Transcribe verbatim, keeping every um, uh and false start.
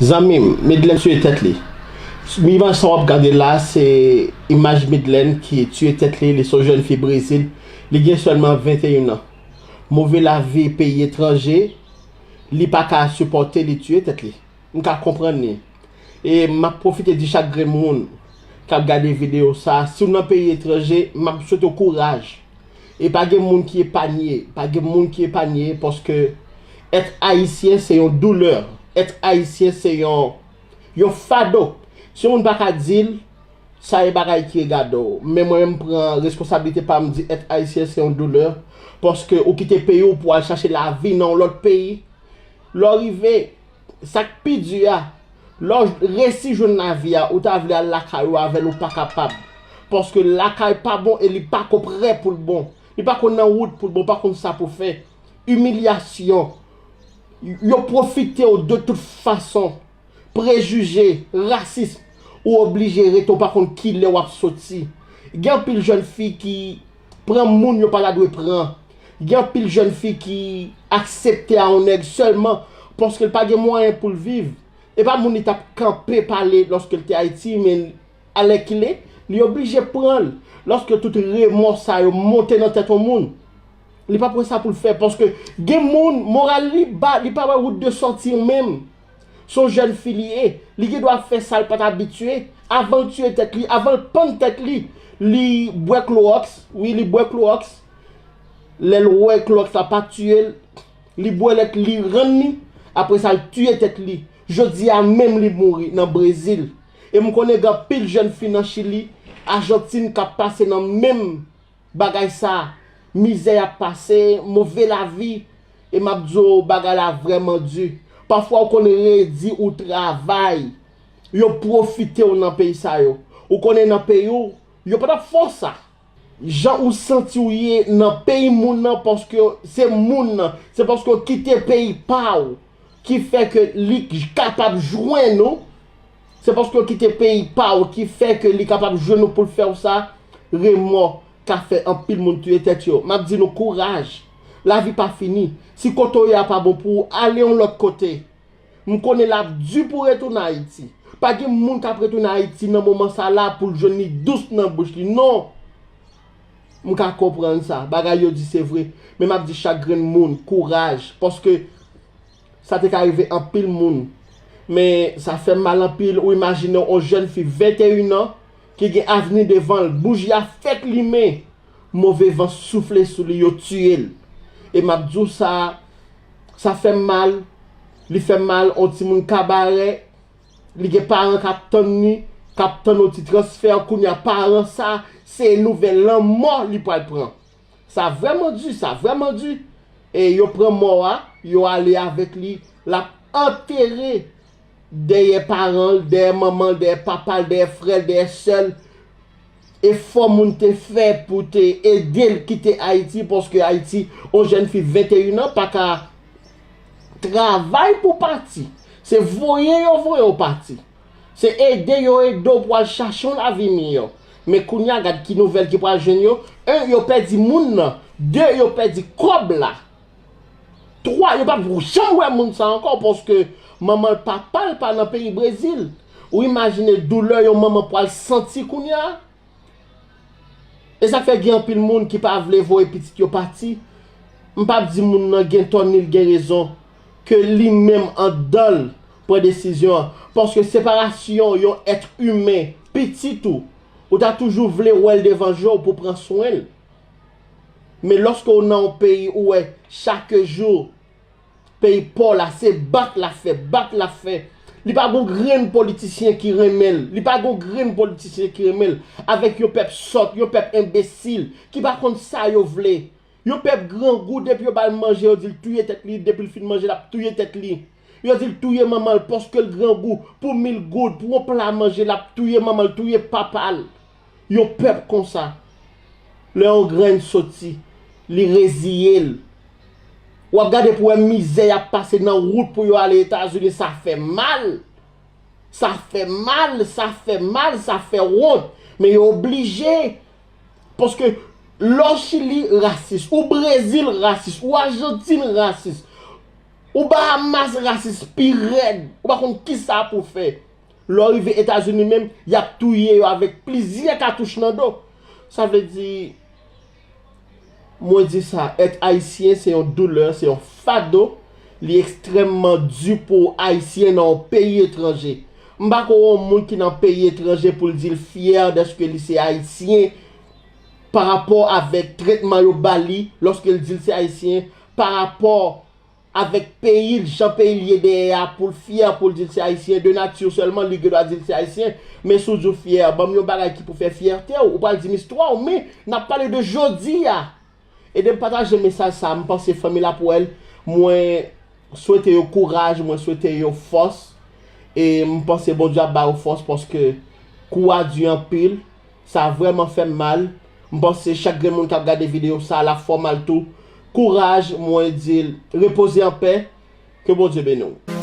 Zanmi m, Midland tiye tèt li. Imaj sa w ap gade la, se imaj Midland ki tiye tèt li. Li se yon jèn fi Brezil. Li gen sèlman venteyen an. Move lavi peyi etranje, li pa ka sipòte, li tiye tèt li. M ka konprann li. E m ap pwofite di chak grenn moun k ap gade videyo sa, si w nan peyi etranje, m ap swete w kouraj. E pa gen moun ki epanye, pa gen moun ki epanye, paske èt ayisyen se yon doulè. Èt ayisyen se yon, yon fado. Si yon moun pa ka di l, sa e bagay ki regade w. Men mwen menm pran responsablite pa m di èt ayisyen se yon doulè, paske ou kite peyi w pou al chache lavi nan yon lòt peyi. Lè w rive, sa k pi di a, lè w resi jwenn lavi a, ou ta vle al lakay ou avè l, ou pa kapab. Paske lakay pa bon e li pa ko prè pou l bon. Li pa ko nan wout pou l bon, pa konn sa pou fè. Imilyasyon. Yo pwofite w de tout fason. Prejije, rasis. Ou oblije rete, ou pa konn kilè w ap soti. Gen anpil jèn fi ki pran moun yo pa ta dwe pran. Gen anpil jèn fi ki aksepte a yon nèg sèlman paske l pa gen mwayen pou l viv. E pa moun li t ap kanpe pale lòske l te Ayiti, men alèkile, li oblije pran l. Lòske tout remò sa yo monte nan tèt yon moun, li pa pran sa pou l fè, paske gen moun, moral li ba, li pa wè wout de sòti menm. Se yon jèn fi li ye, li gen dwa fè sa l pa t abitye. Avan l tiye tèt li, avan l pann tèt li, li bwè klowòks, wi, li bwè klowòks. Lè l wè klowòks la pa tiye l, li bwè lèt li rann li, apre sa l tiye tèt li. Jodi a menm li mouri nan Brezil. E m konnen gen anpil jèn fi nan Chili, Ajantin k ap pase nan menm bagay sa, mizè y ap pase, move lavi, e m ap di w bagay la vrèman di. Pafwa ou konn redi ou travay, yo pwofite w nan peyi sa yo. Ou konnen nan peyi w, yo pa t ap fè w sa. Jan ou santi w ye nan peyi moun nan, paske se moun nan, se paske w kite peyi pa w ki fè ke li kapab jwenn ou. Se paske w kite peyi pa w ki fè ke li kapab jwenn ou pou l fè w sa. Remò ka fè anpil moun touye tèt yo. M ap di nou kouraj. Lavi pa fini. Si kote w ye a pa bon pou ou, ale yon lòt kote. M konnen l ap di pou w retounen Ayiti. Pa gen moun k ap retounen Ayiti nan moman sa la pou l jwenn li dous nan bouch li. Non! M ka konprann sa. Bagay yo di se vre. Men m ap di chak grenn moun, kouraj. Paske sa te ka rive anpil moun. Men sa fè m mal anpil. Ou imajine w, yon jèn fi venteyen an ki gen avni devan l, bouji a fèk limen. Move van soufle sou li, yo tiye l. E m ap di w sa, sa fè m mal, li fè m mal, yon timoun kabarè, li gen paran k ap tann li, k ap tann yon ti transfè, kounye a paran sa, se nouvèl lanmò li pral pran. Sa vrèman di, sa vrèman di. E yo pran mò a, yo ale avèk li, l ap antere dèyè paran l, dèyè manman l, dèyè papa l, dèyè frè l, dèyè sè l. Efò moun te fè pou te ede l kite Ayiti, paske Ayiti, yon jèn fi venteyen an pa ka travay pou pati. Se voye yo voye w pati. Se ede yo ede w pou al chache yon lavi miyò. Men kounye a, gad ki nouvèl ki pral jwenn yo. En, yo pèdi moun nan. De, yo pèdi kòb la. Twa, yo p ap janm wè moun sa ankò, paske manman l, papa l pa nan peyi Brezil. Ou imajine doulè yon manman pral santi kounye a? E sa k fè gen anpil moun ki pa vle voye pitit yo pati. M p ap di moun nan gen tò ni l gen rezon, ke li menm anndan l pran desizyon an. Paske separasyon yon èt imen, pitit ou, ou ta toujou vle wè l devan je w pou pran swen l. Men lòske w nan yon peyi ou wè chak jou peyi pa w la, se bat l ap fè, bat l ap fè. Li pa gon grenn politisyen ki renmen l. Li pa gon grenn politisyen ki renmen l. Avèk yon pèp sòt, yon pèp enbesil, ki pa konn sa yo vle. Yon pèp grangou, depi yo ba l manje, yo di l touye tèt li, depi l fin manje, l ap touye tèt li. Yo di l touye manman l paske l grangou, pou mil goud, pou yon pla manje, l ap touye manman l, touye papa l. Yon pèp konsa, lè yon grenn soti, li reziye l. W ap gade pou wè mizè y ap pase nan wout pou yo ale Etazini, sa fè mal. Sa fè mal, sa fè mal, sa fè wont. Men yo oblije. Paske lè w Chili rasis, ou Brezil rasis, ou Ajantin rasis, Ou Bahamas rasis pi rèd. Ou pa konn kisa pou fè. Lè w rive Etazini menm, y ap touye yo avèk plizyè katouch nan do. Sa vle di, mwen di sa, èt ayisyen se yon doulè, se yon fado. Li ekstrèmman di pou ayisyen nan yon peyi etranje. M pa kwè yon moun ki nan peyi etranje pou l di l fyè dèske li se ayisyen pa rapò avèk tretman yo ba li lòske l di l se ayisyen, pa rapò avèk peyi l, jan peyi l ye dèyè a, pou l fyè, pou l di l se ayisyen, de nati sèlman, li gen dwa di l se ayisyen. Men si w di w fyè, ban m yon bagay ki pou fè fyète w, ou pral di m istwa w, men n ap pale de jodi a. Ede m pataje mesaj sa, m panse fanmi l ap wè l. Mwen swete yo kouraj, mwen swete yo fòs. E m panse Bondye ap ba yo fòs paske kou a di anpil. Sa vrèman fè m mal. M panse chak grenn moun k ap gade videyo sa l ap fè w mal tou. Kouraj, mwen di l, repoze anpè. Ke Bondye beni w.